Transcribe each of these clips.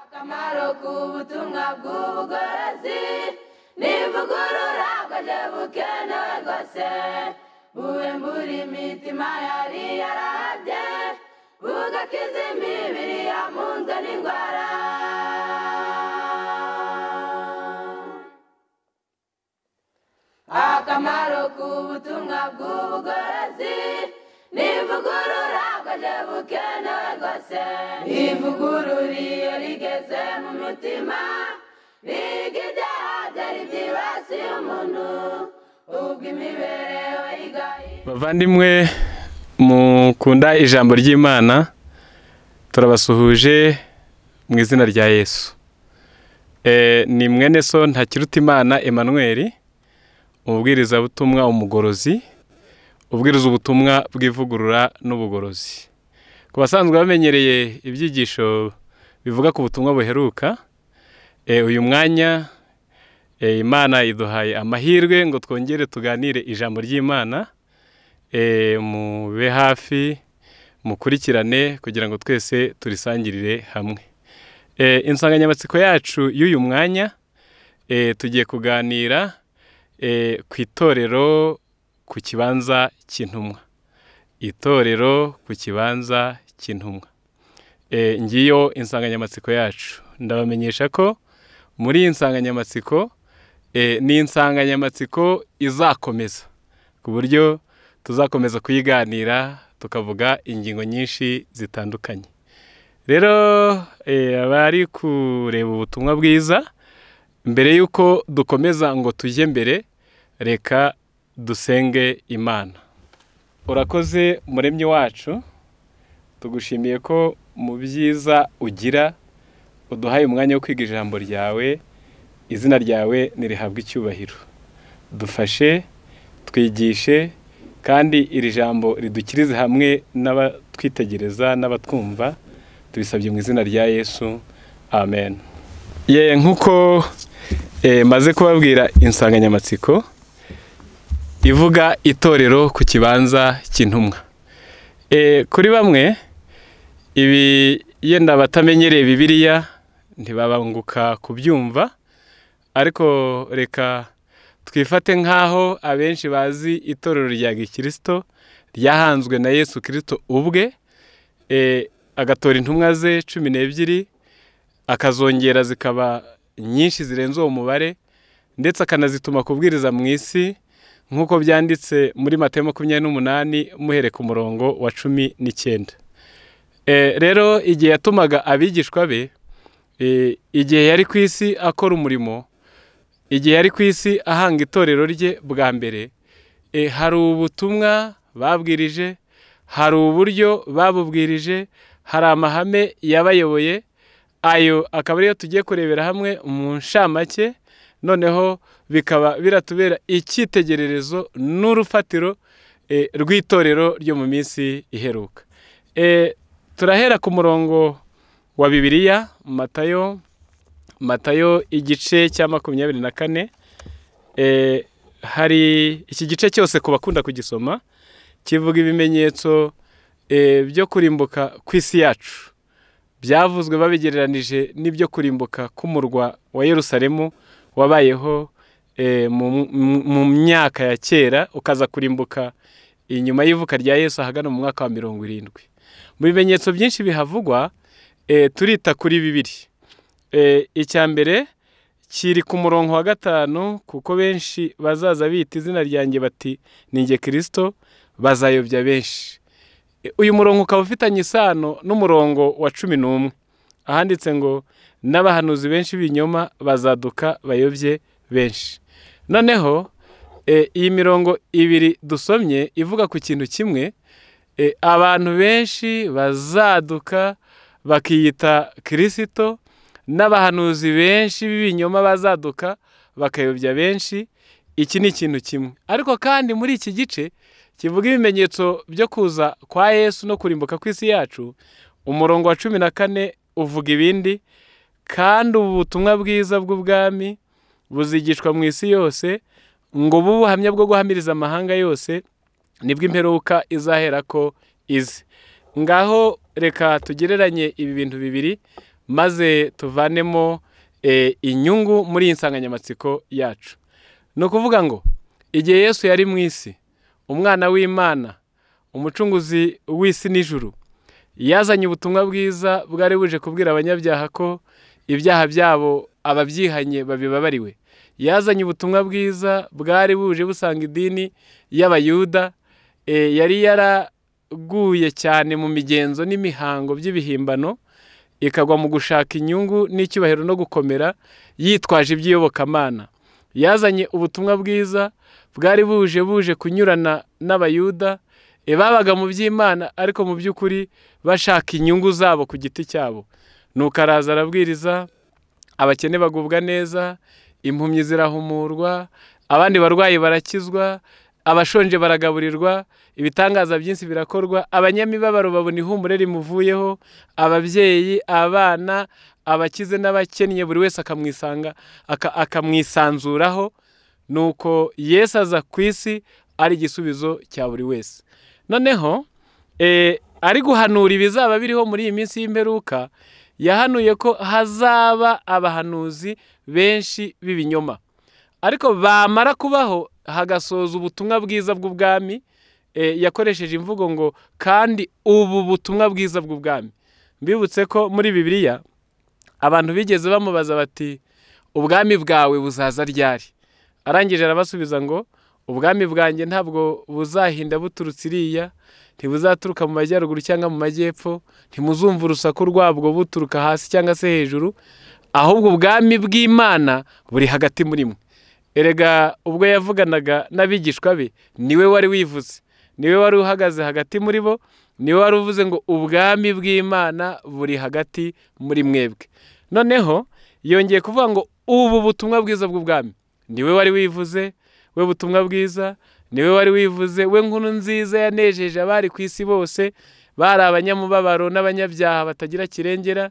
Akamaro k'ubutumwa bw'ubugorozi n'ivugurura bwaje bukenewe rwose, buhembura imitima yari yarahabye, bugakiza imibiri yamunzwe n'indwara. Akamaro k'ubutumwa bw'ubugorozi n'ivugurura bwaje bukenewe rwose, ivugurura iyo rigeze mu mutima riga ibyaha byari byibasiye umuntu, ubwo imibereho igahinduka. Bavandimwe mukunda ijambo ry'Imana, turabasuhuje mu izina rya Yesu. Ni mwene so Ntakirutimana Emmanuel, umubwirizabutumwa, umugorozi, ubwiriza ubutumwa bw'ivugurura n'ubugorozi. Ku basanzwe bamenyereye ibyigisho bivuga ku butumwa buheruka, uyu mwanya Imana iduhaye amahirwe ngo twongere tuganire ijambo ry'Imana. Mube hafi mukurikirane kugira ngo twese turisangirire hamwe. Insanganyamatsiko yacu y'uyu mwanya, tugiye kuganira ku itorero ku kibanza cy'intumwa. Itorero ku kibanza cy'intumwa. Ngiyo insanganyamatsiko yacu. Ndabamenyesha ko muri iyi nsanganyamatsiko, ni insanganyamatsiko izakomeza ku buryo tuzakomeza kuyiganira tukavuga ingingo nyinshi zitandukanye. Rero abari kureba ubutumwa bwiza, mbere yuko dukomeza ngo tujye mbere, reka dusenge Imana. Urakoze muremyi wacu, tugushimiye ko mu byiza ugira uduhaye umwanya wo kwiga ijambo ryawe, izina ryawe nirihabwe icyubahiro. Dufashe, twigishe, kandi iri jambo ridukirize hamwe n'abatwitegereza n'abatwumva, tubisabye mu izina rya Yesu, amen. Ye, nkuko maze kubabwira insanganyamatsiko ivuga itorero ku kibanza cy'intumwa. Kuri bamwe ibi yenda batamenyereye Bibiliya ntibabanguka kubyumva, ariko reka twifate nkaho abenshi bazi itorero rya Gikristo ryahanzwe na Yesu Kristo ubwe, agatora intumwa ze 12, akazongera zikaba nyinshi zirenze uwo mubare, ndetse akanazituma kubwiriza mu isi nk'uko byanditse muri Matayo 28 muhere ku murongo wa 19. Rero igihe yatumaga abigishwa be, igihe yari ku isi akora umurimo, igihe yari ku isi ahanga itorero rye bwa mbere, hari ubutumwa babwirije, hari uburyo babubwirije, hari amahame yabayoboye. Ayo akaba ariyo tugiye kurebera hamwe mu nshamake, noneho bikaba biratubera icyitegererezo n'urufatiro rw'itorero ryo mu minsi iheruka. Turahera ku murongo wa Bibiliya, Matayo igice cya 24. Hari iki gice cyose ku bakunda kugisoma, kivuga ibimenyetso byo kurimbuka kw'isi yacu, byavuzwe babigereranije n'ibyo kurimbuka k'umurwa wa Yerusalemu wabayeho mu myaka ya kera, ukaza kurimbuka inyuma y'ivuka rya Yesu ahagana mu mwaka wa 70. Mu bimenyetso byinshi bihavugwa, turita kuri bibiri. Icya mbere kiri ku murongo wa 5, kuko benshi bazaza bita izina ryanjye bati ni njye Kristo, bazayobya benshi. Uyu murongo ukaba ufitanye isano n'umurongo wa 11, ahanditse ngo n'abahanuzi benshi b'ibinyoma bazaduka bayobye benshi. Noneho iyi mirongo ibiri dusomye ivuga ku kintu kimwe, abantu benshi bazaduka bakiyita Kristo, n'abahanuzi benshi b'ibinyoma bazaduka bakayobya benshi. Iki ni ikintu kimwe. Ariko kandi muri iki gice kivuga ibimenyetso byo kuza kwa Yesu no kurimbuka kw'isi yacu, umurongo wa 14 uvuga ibindi, kandi ubu butumwa bwiza bw'ubwami buzigishwa mu isi yose, ngo bube ubuhamya bwo guhamiriza amahanga yose, nibwo imperuka izaherako ize. Ngaho reka tugereranye ibi bintu bibiri maze tuvanemo inyungu muri iyi nsanganyamatsiko yacu. Ni ukuvuga ngo igihe Yesu yari mu isi, umwana w'Imana, umucunguzi w'isi n'ijuru, yazanye ubutumwa bwiza bwari buje kubwira abanyabyaha ko ibyaha byabo ababyihanye babibabariwe. Yazanye ubutumwa bwiza bwari buje busanga idini y'Abayuda yari yaraguye cyane mu migenzo n'imihango by'ibihimbano, ikagwa mu gushaka inyungu n'icyubahiro no gukomera yitwaje iby'iyobokamana. Yazanye ubutumwa bwiza bwari buje kunyurana n'Abayuda babaga mu by'Imana ariko mu by'ukuri bashaka inyungu zabo ku giti cyabo. Nuko araza arabwiriza, abakene bagubwa neza, impumyi zirahumurwa, abandi barwayi barakizwa, abashonje baragaburirwa, ibitangaza byinshi birakorwa, abanyamibabaro babona ihumure rimuvuyeho, ababyeyi, abana, abakize n'abakennye buri wese akamwisanga akamwisanzuraho. Nuko Yesu aza ku isi ari igisubizo cya buri wese. Noneho ari guhanura ibizaba biriho muri iyi minsi y'imperuka, yahanuye ko hazaba abahanuzi benshi b'ibinyoma, ariko bamara kubaho hagasoza ubutumwa bwiza bw'ubwami. Yakoresheje imvugo ngo kandi ubu butumwa bwiza bw'ubwami. Mbibutse ko muri Bibiliya abantu bigeze bamubaza bati ubwami bwawe buzaza ryari? Arangije arabasubiza ngo ubwami bwanjye ntabwo buzahinda buturutse iriya, ntibuzaturuka mu majyaruguru cyangwa mu majyepfo, ntimuzumva urusaku rwabwo buturuka hasi cyangwa se hejuru, ahubwo ubwami bw'Imana buri hagati muri mwe. Erega ubwo yavuganaga n'abigishwa be, niwe wari wivuze, niwe wari uhagaze hagati muri bo, niwe wari uvuze ngo ubwami bw'Imana buri hagati muri mwebwe. Noneho yongeye kuvuga ngo ubu butumwa bwiza bw'ubwami, niwe wari wivuze, we butumwa bwiza, niwe wari wivuze, we nkuru nziza yanejeje abari ku isi bose, bari abanyamubabaro n'abanyabyaha batagira kirengera.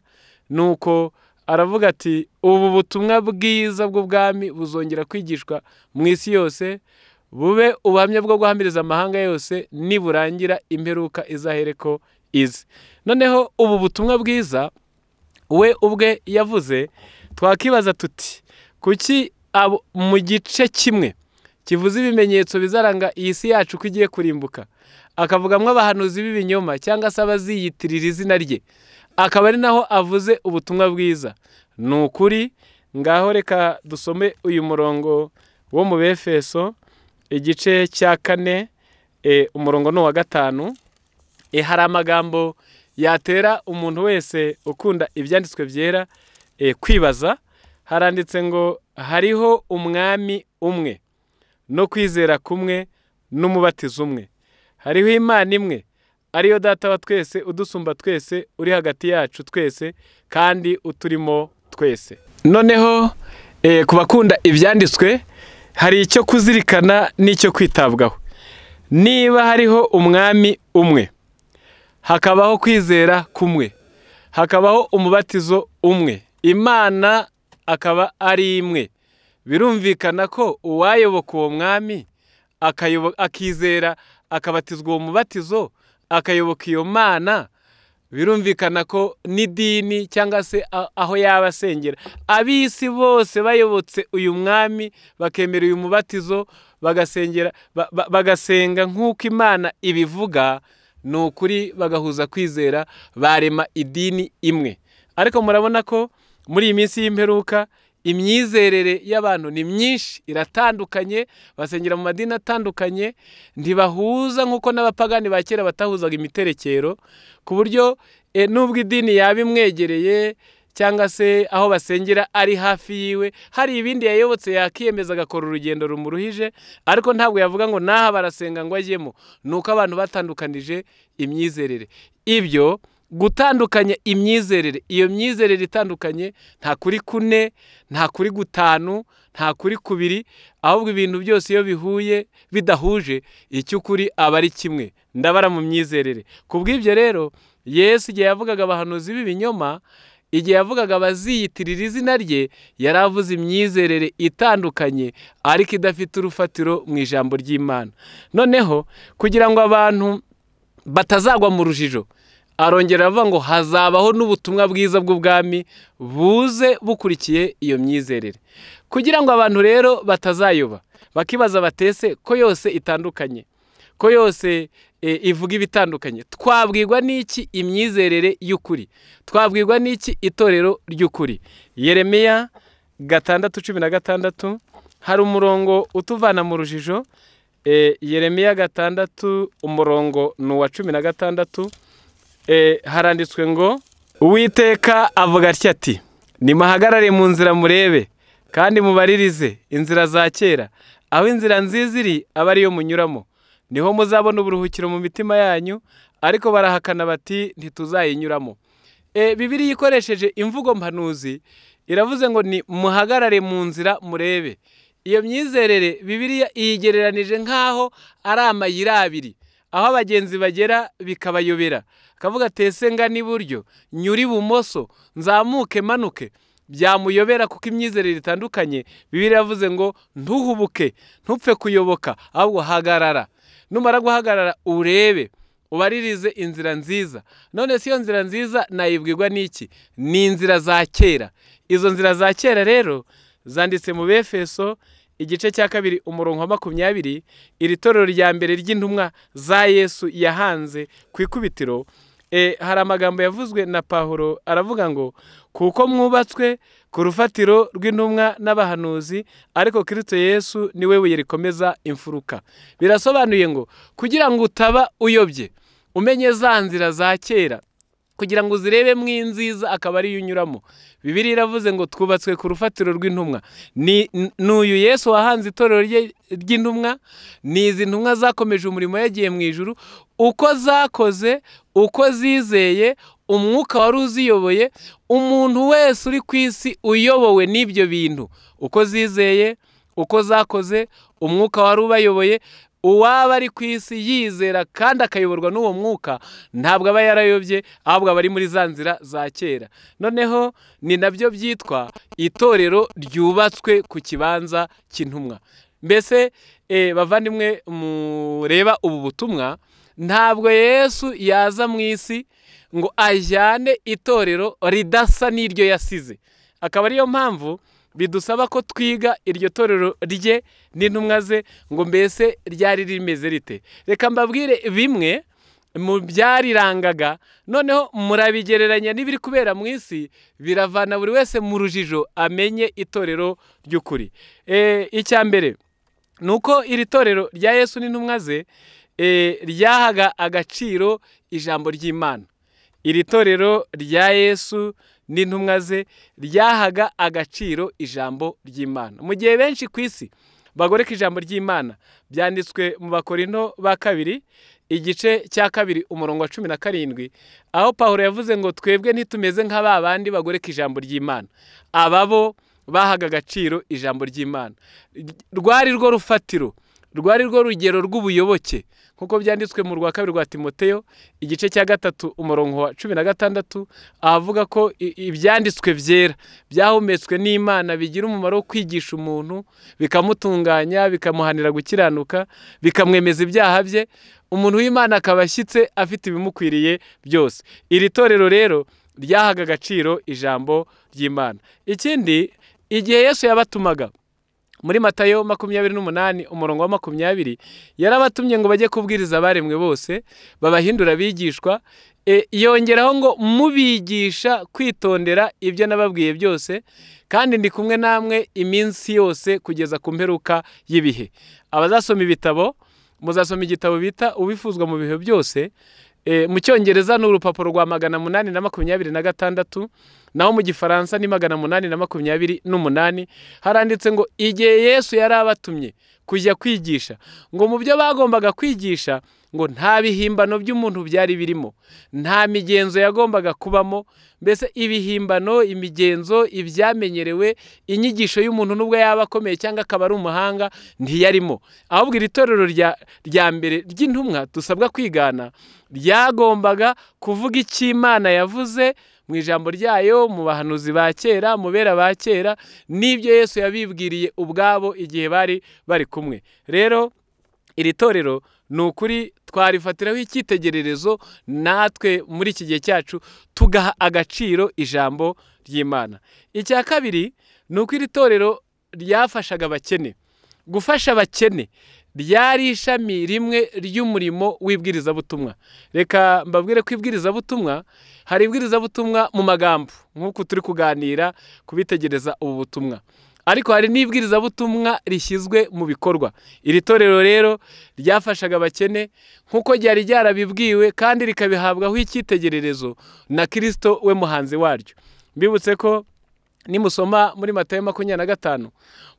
Nuko aravuga ati ubu butumwa bwiza bw'ubwami buzongera kwigishwa mu isi yose, bube ubuhamya bwo guhamiriza amahanga yose, niburangira imperuka izahereko ize. Noneho ubu butumwa bwiza we ubwe yavuze, twakibaza tuti kuki mu gice kimwe kivuze ibimenyetso bizaranga iyi si yacu ko igiye kurimbuka, akavugamwo abahanuzi b'ibinyoma cyangwa se abaziyitirira izina rye, akaba ari naho avuze ubutumwa bwiza? Ni ukuri. Ngaho reka dusome uyu murongo wo mu Befeso igice cya 4, umurongo ni uwa 5. Hari amagambo yatera umuntu wese ukunda ibyanditswe byera kwibaza. Haranditse ngo hariho umwami umwe, no kwizera kumwe, n'umubatizo umwe. Hariho Imana imwe, ariyo Data wa twese, udusumba twese, uri hagati yacu twese, kandi uturimo twese. Noneho ku bakunda ibyanditswe hari icyo kuzirikana n'icyo kwitabwaho. Niba hariho umwami umwe, hakabaho kwizera kumwe, hakabaho umubatizo umwe, Imana akaba ari imwe, birumvikana ko uwayoboka uwo mwami akizera akabatizwa uwo mubatizo akayoboka iyo Mana, birumvikana ko n'idini cyangwa se aho yaba asengera, ab'isi bose bayobotse uyu mwami bakemera uyu mubatizo, bagasengera bagasenga nk'uko Imana ibivuga, ni ukuri bagahuza kwizera, barema idini imwe. Ariko murabona ko muri iyi minsi y'imperuka imyizerere y'abantu ni myinshi, iratandukanye, basengera mu madini atandukanye, ntibahuza nk'uko n'abapagani ba kera batahuzaga imiterekero, ku buryo nubwo idini yaba imwegereye cyangwa se aho basengera ari hafi yiwe, hari ibindi yayobotse yakiyemeza agakora urugendo rumuruhije, ariko ntabwo yavuga ngo naha barasenga ngo ajyemo. Nuko abantu batandukanije imyizerere. Ibyo gutandukanya imyizerere, iyo myizerere itandukanye, nta kuri 4, nta kuri 5, nta kuri 2, ahubwo ibintu byose iyo bihuye bidahuje, icy'ukuri aba ari kimwe. Ndabara mu myizerere. Kubw'ibyo rero Yesu igihe yavugaga abahanuzi b'ibinyoma, igihe yavugaga abaziyitirira izina rye, yaravuze imyizerere itandukanye ariko idafite urufatiro mu ijambo ry'Imana. Noneho kugira ngo abantu batazagwa mu rujijo, Arongera avuga ngo hazabaho n'ubutumwa bwiza bw'ubwami buze bukurikiye iyo myizerere, kugira ngo abantu rero batazayoba bakibaza batese ko yose itandukanye, ko yose ivuga ibitandukanye. Twabwirwa n'iki imyizerere y'ukuri? Twabwirwa n'iki itorero ry'ukuri? Yeremiya 6:16 hari umurongo utuvana mu rujijo. Yeremiya 6 umurongo ni uwa 16, haranditswe ngo Uwiteka avuga atya ati nimuhagarare mu nzira murebe kandi mubaririze inzira za kera, aho inzira nziza iri aba ariyo munyuramo, niho muzabona uburuhukiro mu mitima yanyu. Ariko barahakana bati ntituzayinyuramo. Bibiliya ikoresheje imvugo mpanuzi iravuze ngo ni muhagarare mu nzira murebe. Iyo myizerere Bibiliya iyigereranije nk'aho ari amayira abiri, aho abagenzi bagera bikabayobera, akavuga tese ngana iburyo nyuri ibumoso nzamuke manuke, byamuyobera kuko imyizerere itandukanye. Bibiliya iravuze ngo ntuhubuke, ntupfe kuyoboka, ahubwo hagarara. Numara guhagarara urebe, ubaririze inzira nziza. None si iyo nzira nziza nayibwirwa n'iki? Ni inzira za kera. Izo nzira za kera rero zanditse mu Befeso igice cya 2 umurongo wa 20. Iri torero rya mbere ry'intumwa za Yesu yahanze ku ikubitiro, hari amagambo yavuzwe na Pawulo aravuga ngo kuko mwubatswe ku rufatiro rw'intumwa n'abahanuzi, ariko Kristo Yesu niwe buye rikomeza imfuruka. Birasobanuye ngo kugira ngo utaba uyobye umenye za nzira za kera, kugira ngo uzirebe mwinziza akaba ari unyuramo. Bibiliya iravuze ngo twubatswe ku rufatiro rw'intumwa. Ni n'uyu Yesu wahanze itorero ry'intumwa, ni izi ntumwa zakomeje umurimo yagiye mu ijuru, uko zakoze, uko zizeye, umwuka wari uziyoboye. Umuntu wese uri ku isi uyobowe n'ibyo bintu, uko zizeye, uko zakoze, umwuka wari ubayoboye, uwaba ari ku isi yizera kandi akayoborwa n'uwo mwuka ntabwo aba yarayobye, ahubwo aba ari muri za nzira za kera. Noneho ni nabyo byitwa itorero ryubatswe ku kibanza cy'intumwa. Mbese bavandimwe mureba ubu butumwa, ntabwo Yesu yaza mu isi ngo ajyane itorero ridasa n'iryo yasize. Akaba ariyo mpamvu bidusaba ko twiga iryo torero rye n'intumwa ze, ngo mbese ryari rimeze rite. Reka mbabwire bimwe mu byarirangaga, noneho murabigereranya n'ibiri kubera mu isi, biravana buri wese mu rujijo amenye itorero ry'ukuri. Icya mbere nuko iri torero rya Yesu n'intumwa ze ryahaga agaciro ijambo ry'Imana. Iri torero rya Yesu n'intumwa ze ryahaga agaciro ijambo ry'Imana. Mu gihe benshi ku isi bagoreka ijambo ry'Imana, byanditswe mu Bakorinto ba 2 igice cya 2 umurongo wa 17, aho Pawulo yavuze ngo twebwe ntitumeze nka ba bandi bagoreka ijambo ry'Imana. Ababo bahaga agaciro ijambo ry'Imana, rwari rwo rufatiro, rwari rwo rugero rw'ubuyoboke, nkuko byanditswe mu rwa 2 rwa Timoteyo igice cya 3 umurongo wa 16, avuga ko ibyanditswe byera byahumetswe n'Imana bigira umumaro wo kwigisha umuntu, bikamutunganya, bikamuhanira gukiranuka, bikamwemeza ibyaha bye, umuntu w'Imana akaba ashyitse afite ibimukwiriye byose. Iri torero rero ryahaga agaciro ijambo ry'Imana. Ikindi, igihe Yesu yabatumaga muri Matayo 28 umurongo wa 20, yarabatumye ngo bajye kubwiriza abaremwe bose babahindura abigishwa. Yongeraho ngo mubigisha kwitondera ibyo nababwiye byose, kandi ndi kumwe namwe iminsi yose kugeza ku mperuka y'ibihe. Abazasoma ibitabo, muzasoma igitabo bita Uwifuzwa mu bihe byose, mu Cyongereza ni urupapuro rwa 826, naho mu Gifaransa ni 828. Haranditse ngo igihe Yesu yarabatumye kujya kwigisha, ngo mu byo bagombaga kwigisha ngo nta bihimbano by'umuntu byari birimo, nta migenzo yagombaga kubamo. Mbese ibihimbano, imigenzo, ibyamenyerewe, inyigisho y'umuntu nubwo yaba akomeye cyangwa akaba ari umuhanga ntiyarimo. Ahubwo iri torero rya mbere ry'intumwa dusabwa kwigana ryagombaga kuvuga icyo Imana yavuze mu ijambo ryayo, mu bahanuzi ba kera, mu bera ba kera, n'ibyo Yesu yabibwiriye ubwabo igihe bari bari kumwe. Rero iri torero Ni ukuri twarifatiraho icyitegererezo natwe muri iki gihe cyacu, tugaha agaciro ijambo ry'Imana. Icya kabiri ni uko iri torero ryafashaga abakene. Gufasha abakene ryari ishami rimwe ry'umurimo w'ibwirizabutumwa. Reka mbabwire ko ibwirizabutumwa, hari ibwirizabutumwa mu magambo nk'uko turi kuganira kubitegereza ubu butumwa, ariko hari n'ibwirizabutumwa rishyizwe mu bikorwa. Iri torero rero ryafashaga abakene nk'uko ryari ryarabibwiwe kandi rikabihabwaho icyitegererezo na Kristo we muhanzi waryo. Mbibutse ko nimusoma muri Matayo 25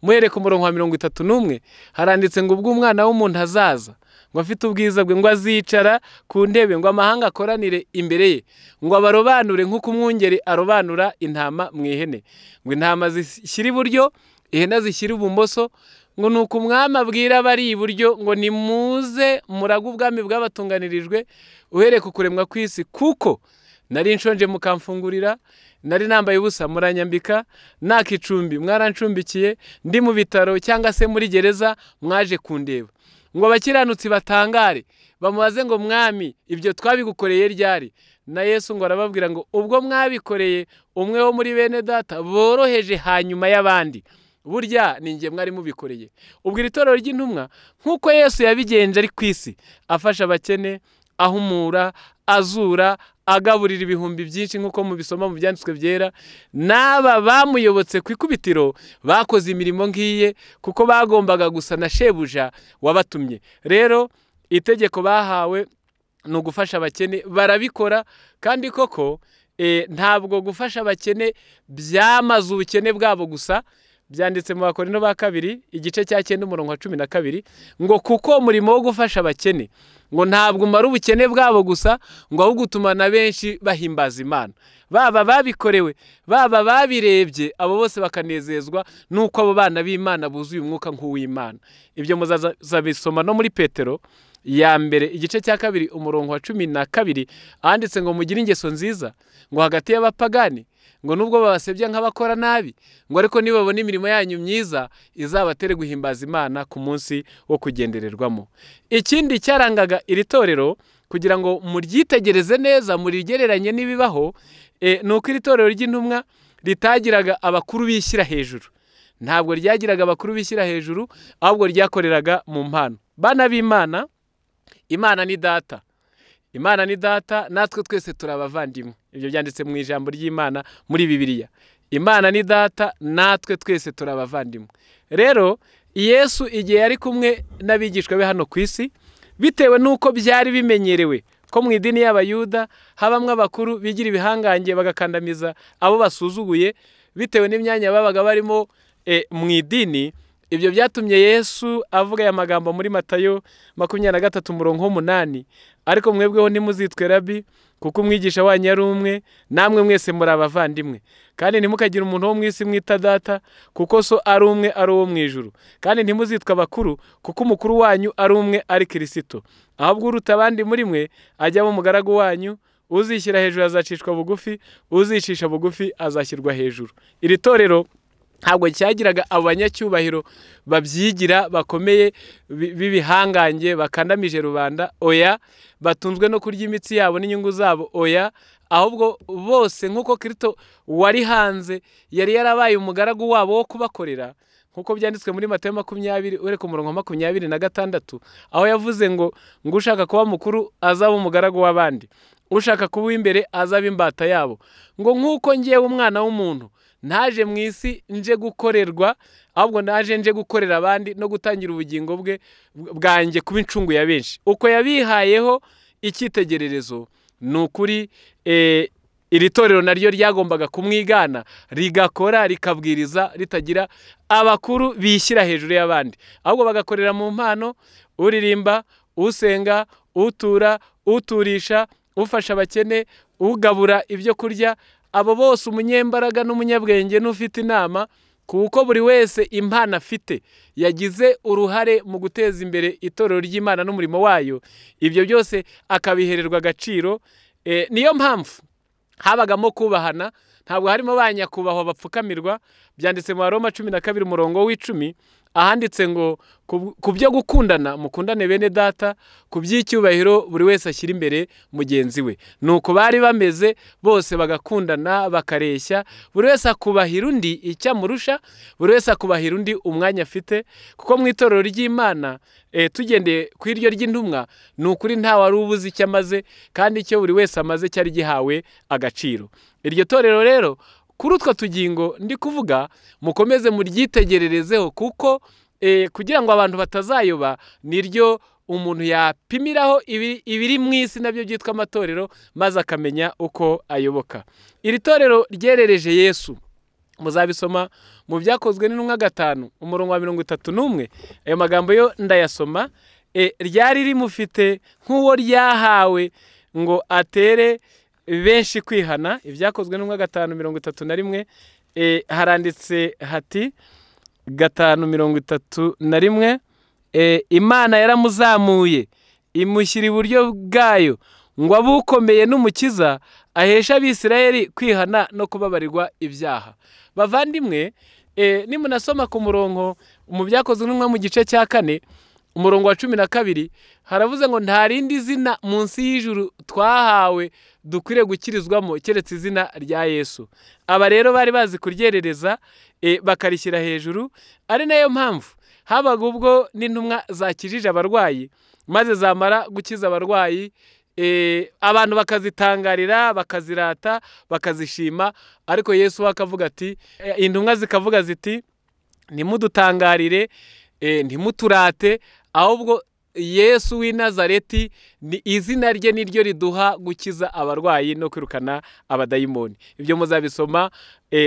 muhereka umurongo wa 31, haranditse ngo ubwo umwana w'umuntu azaza ngo afite ubwiza bwe, ngo azicara ku ntebe, ngo amahanga akoranire imbere ye, ngo abarobanure nk'uko umwungeri arobanura intama mu ihene, ngo intama zishyira iburyo, ihene zishyira ibumoso, ngo nuko umwami abwira abari iburyo ngo nimuze murage ubwami bwabatunganirijwe uhereye ku kuremwa kw'isi, kuko nari nshonje mukamfungurira, nari nambaye ubusa muranyambika, nakicumbi mwarancumbikiye, ndi mu bitaro cyangwa se muri gereza mwaje kundeba. Ngo abakiranutsi batangare bamubaze ngo mwami, ibyo twabigukoreye ryari? Na Yesu ngo arababwira ngo ubwo mwabikoreye umwe wo muri bene data boroheje hanyuma y'abandi, burya ni njye mwari mubikoreye. Ubwo iri torero ry'intumwa nk'uko Yesu yabigenje ari ku isi, afasha abakene, ahumura, azura, agaburira ibihumbi byinshi nk'uko mubisoma mu byanditswe byera, n'aba bamuyobotse ku ikubitiro bakoze imirimo nk'iye, kuko bagombaga gusa na shebuja wabatumye. Rero itegeko bahawe ni ugufasha abakene, barabikora. Kandi koko ntabwo gufasha abakene byamaze ubukene bwabo gusa. Byanditse mu Bakorinto ba kabiri igice cya 9 umurongo wa 12 ngo kuko umurimo wo gufasha abakene ngo ntabwo umara ubukene bwabo gusa, ngo ahubwo utuma na benshi bahimbaza Imana, baba babikorewe, baba babirebye, abo bose bakanezezwa nuko abo bana b'Imana buzuye umwuka nk'uw'Imana. Ibyo muzabisoma no muri Petero ya mbere igice cya 2 umurongo wa 12, handitse ngo mugire ingeso nziza ngo hagati y'abapagani, ngo nubwo babasebya nk'abakora nabi, ngo ariko nibabona imirimo yanyu myiza izabatere guhimbaza Imana ku munsi wo kugendererwamo. Ikindi cyarangaga iri torero kugira ngo muryitegereze neza murigereranye n'ibibaho, nuko iri torero ry'intumwa ritagiraga abakuru bishyira hejuru. Ntabwo ryagiraga abakuru bishyira hejuru, ahubwo ryakoreraga mu mpano. Bana b'Imana, Imana ni data. Imana ni data, natwe twese turi abavandimwe. Ibyo byanditse mu ijambo ry'Imana muri Bibiliya. Imana ni data, natwe twese turi abavandimwe. Rero Yesu igihe yari kumwe n'abigishwa be hano ku isi, bitewe nuko byari bimenyerewe ko mu idini y'Abayuda habamwe abakuru bigira ibihangange bagakandamiza abo basuzuguye bitewe n'imyanya babaga barimo mu idini, ibyo byatumye Yesu avuga aya magambo muri Matayo 23 umurongo 8, ariko mwebweho ntimuzitwe rabi, kuko umwigisha wanyu ari umwe, namwe mwese muri abavandimwe. Kandi ntimukagire umuntu wo mu isi mwita data, kuko so ari umwe ari uwo mu ijuru. Kandi ntimuzitwe abakuru, kuko umukuru wanyu ari umwe ari Kristo. Ahubwo uruta abandi muri mwe ajya mu mugaragu wanyu, uzishyira hejuru azacishwa bugufi, uzicisha bugufi azashyirwa hejuru. Iri torero ntabwo cyagiraga abanyacyubahiro babyigira bakomeye b'ibihangange bakandamije rubanda, oya, batunzwe no kurya imitsi yabo n'inyungu zabo, oya, ahubwo bose nk'uko Kristo wari hanze yari yarabaye umugaragu wabo wo kubakorera, nk'uko byanditswe muri Matayo 20 ureka umurongo 26, aho yavuze ngo ushaka kuba mukuru azaba umugaragu w'abandi, ushaka kuba imbere azaba imbata yabo, ngo nk'uko ngiye umwana w'umuntu naje mu isi nje gukorerwa, ahubwo naje nje gukorera abandi no gutangira ubugingo bwe bwanjye kuba incungu ya benshi. Uko yabihayeho icyitegererezo, ni ukuri iri torero naryo ryagombaga kumwigana, rigakora rikabwiriza ritagira abakuru bishyira hejuru y'abandi, ahubwo bagakorera mu mpano, uririmba, usenga, utura, uturisha, ufasha abakene, ugabura ibyo kurya, abo bose umunyembaraga n'umunyabwenge n'ufite inama, kuko buri wese impano afite yagize uruhare mu guteza imbere itorero ry'Imana n'umurimo wayo, ibyo byose akabihererwa agaciro. Niyo mpamvu habagamo kubahana, Ntabwo harimo ba nyakubahwa bapfukamirwa. Byanditse mu Baroma 12 umurongo w'10, ahanditse ngo ku byo gukundana mukundane bene data, ku by'icyubahiro buri wese ashyira imbere mugenzi we. Nuko bari bameze bose, bagakundana bakareshya, buri wese akubahira undi icyo amurusha, buri wese akubahira undi umwanya afite. Kuko mu itorero ry'Imana tugendeye ku iryo ry'intumwa, ni ukuri nta wari ubuze icyo amaze, kandi icyo buri wese amaze cyari gihawe agaciro. Iryo torero rero kuri utwo tugingo ndi kuvuga, mukomeze muryitegererezeho, kuko kugira ngo abantu batazayoba, niryo umuntu yapimiraho ibiri mu isi nabyo byitwa amatorero, maze akamenya uko ayoboka. Iri torero ryerereje Yesu, muzabisoma mu Byakozwe n'Intumwa 5 umurongo wa 31. Ayo magambo yo ndayasoma. Ryari rimufite nk'uwo ryahawe ngo atere benshi kwihana. Ibyakozwe n'Intumwa 5:31, haranditse hati 5:31, Imana yaramuzamuye imushyira iburyo bwayo ngo abukomeye n'umukiza, ahesha Abisirayeli kwihana no kubabarirwa ibyaha. Bavandimwe, nimunasoma ku murongo mu Byakozwe n'Intumwa mu gice cya 4 umurongo wa 12, haravuze ngo nta rindi zina munsi y'ijuru twahawe dukwiriye gukirizwamo keretse izina rya Yesu. Aba rero bari bazi kuryerereza, bakarishyira hejuru. Ari nayo mpamvu habaga ubwo n'intumwa zakijije abarwayi, maze zamara gukiza abarwayi, abantu bakazitangarira, bakazirata, bakazishima. Ariko Yesu we akavuga ati, intumwa zikavuga ziti ntimudutangarire, ntimuturate, ahubwo Yesu w'i Nazareti ni izina rye niryo riduha gukiza abarwayi no kwirukana abadayimoni. Ibyo muzabisoma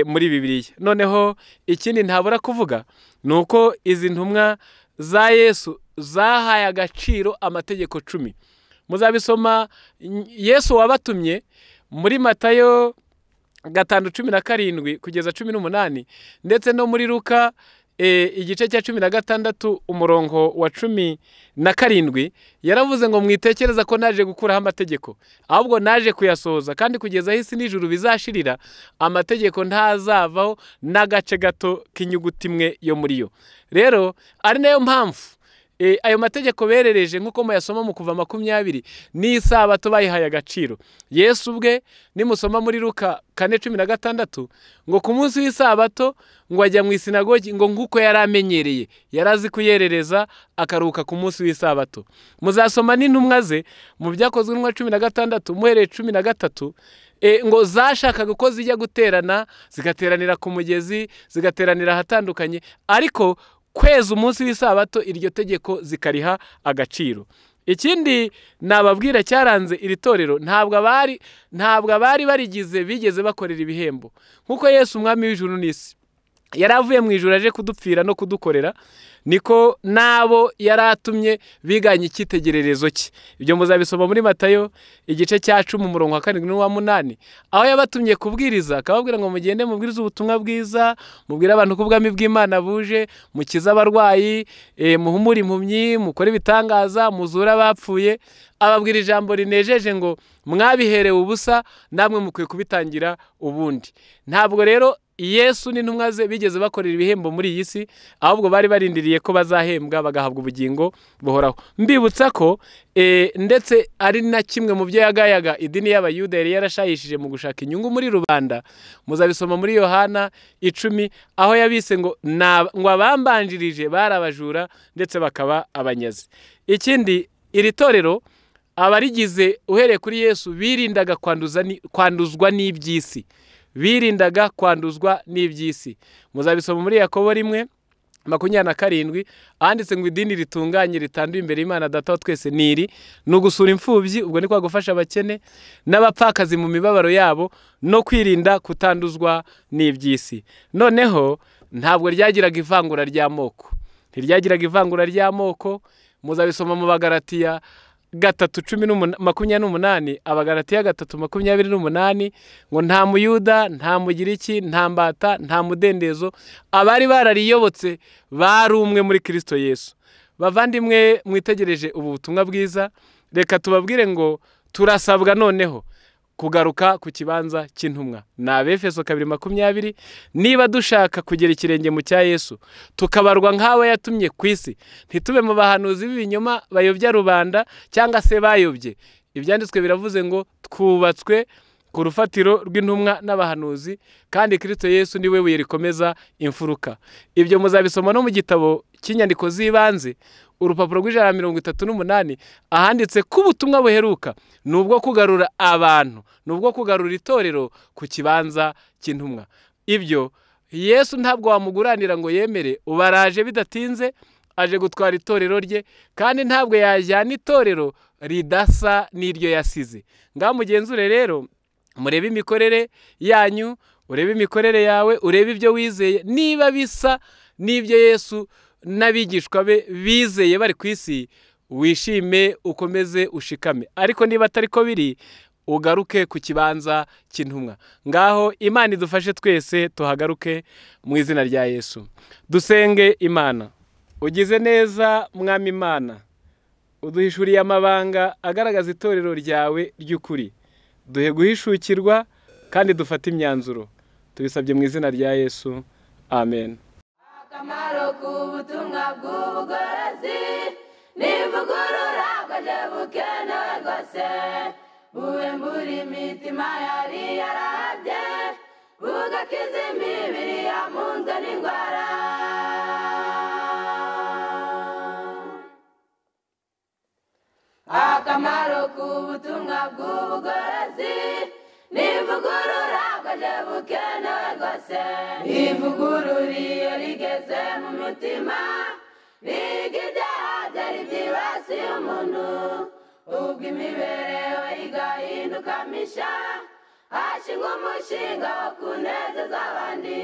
muri Bibiliya. Noneho ikindi ntabura kuvuga ni uko izi ntumwa za Yesu zahaye agaciro amategeko 10. Muzabisoma Yesu wabatumye muri Matayo 5:17 kugeza 18, ndetse no muri Luka igice cya 16 umurongo wa 17, yaravuze ngo mwitekereza ko naje gukuraho amategeko, ahubwo naje kuyasohoza, kandi kugeza aho isi n'ijuru bizashirira amategeko ntazavaho n'agace gato k'inyuguti imwe yo muri yo. Rero ari nayo mpamvu ayo mategeko berereje nk'uko muyasoma mu Kuva 20, n'isabato bayihaye agaciro. Yesu ubwe nimusoma muri Luka 4:16 ngo ku munsi w'isabato ngo ajya mu isinagogi, ngo nk'uko yari amenyereye, yari azi kuyerereza akaruhuka ku munsi w'isabato. Muzasoma n'intumwa ze mu Byakozwe n'Intumwa 16 muhereye 13, ngo zashakaga uko zijya guterana, zigateranira ku mugezi, zigateranira ahatandukanye, ariko kweza umunsi w'isabato iryo tegeko zikariha agaciro. Ikindi nababwira cyaranze iri torero, ntabwo abari barigize bigeze bakorera ibihembo. Nkuko Yesu umwami w'ijuru n'isi yari avuye mu ijuru aje kudupfira no kudukorera, niko nabo yaratumye biganye icyitegererezo cye. Ibyo muzabisoma muri Matayo igice cya 10 umurongo wa 7 n'uwa 8, aho yabatumye kubwiriza akababwira ngo mugende mubwirize ubutumwa bwiza, mubwire abantu ko ubwami bw'Imana buje, mukize abarwayi, muhumure impumyi, mukore ibitangaza, muzure abapfuye. Ababwira ijambo rinejeje ngo mwabiherewe ubusa, namwe mukwiye kubitangira ubundi. Ntabwo rero Yesu n'intumwa ze bigeze bakorera ibihembo muri iyi si, ahubwo bari barindiriye ko bazahembwa bagahabwa ubugingo buhoraho. Mbibutsa ko ndetse ari na kimwe mu byo yagayaga idini y'Abayuda yari yarashayishije mu gushaka inyungu muri rubanda. Muzabisoma muri Yohana 10, aho yabise ngo abambanjirije bari abajura ndetse bakaba abanyazi. Ikindi, iri torero abarigize uhereye kuri Yesu birindaga kwanduzwa n'iby'isi. Birindaga kwanduzwa n'iby'isi. Muzabisoma muri Yakobo 1:27, handitse ngo idini ritunganye ritanduye imbere y'Imana Data wa twese niri ni ugusura imfubyi, ubwo ni kwa gufasha abakene n'abapfakazi mu mibabaro yabo, no kwirinda kutanduzwa n'iby'isi. Noneho ntabwo ryagiraga ivangura ry'amoko, ntiryagiraga ivangura ry'amoko. Muzabisoma mu Bagalatiya 3:28, Abagalatiya 3:28, ngo nta Muyuda, nta Mugiriki, nta mbata, nta mudendezo, abari barariyobotse bari umwe muri Kristo Yesu. Bavandimwe mwitegereje ubu butumwa bwiza, reka tubabwire ngo turasabwa noneho Kugaruka ku kibanza cy'intumwa ni Abefeso 2:20. Niba dushaka kugera ikirenge mu cya Yesu, tukabarwa nk'abo yatumye ku isi, ntitube mu bahanuzi b'ibinyoma bayobya rubanda cyangwa se bayobye. Ibyanditswe biravuze ngo twubatswe ku rufatiro rw'intumwa n'abahanuzi, kandi Kristo Yesu niwe buye rikomeza imfuruka. Ibyo muzabisoma no mu gitabo cy'inyandiko z'ibanze, urupapuro rw'138, ahanditse ko ubutumwa buheruka ni ubwo kugarura abantu, ni ubwo kugarura itorero ku kibanza cy'intumwa. Ibyo Yesu ntabwo wamuguranira ngo yemere, ubaraje bidatinze aje gutwara itorero rye, kandi ntabwo yajyana itorero ridasa n'iryo yasize. Ngaho mugenzure rero, murebe imikorere yanyu, urebe imikorere yawe, urebe ibyo wizeye, niba bisa n'ibyo Yesu n'abigishwa be bizeye bari ku isi, wishime ukomeze ushikame. Ariko niba atari ko biri, ugaruke ku kibanza cy'intumwa. Ngaho Imana idufashe twese tuhagaruke mu izina rya Yesu. Dusenge Imana. Ugize neza Mwami Imana, uduhishuriye amabanga agaragaza itorero ryawe ry'ukuri. Duhe guhishukirwa kandi dufate imyanzuro. Tubisabye mu izina rya Yesu, amen. Akamaro k'ubutumwa bw'ubugorozi n'ivugurura bwaje bukenewe rwose, buhembura imitima yari yarahabye, bugakiza imibiri yamunzwe n'indwara. Akamaro k'ubutumwa bw'ubugorozi n'ivugurura bwaje bukenewe rwose, ivugurura iyo rigeze mu mutima, riga ibyaha byari byibasiye umuntu, ubwo imibereho igahinduka misha, hashingwa umushinga wo kunezeza abandi.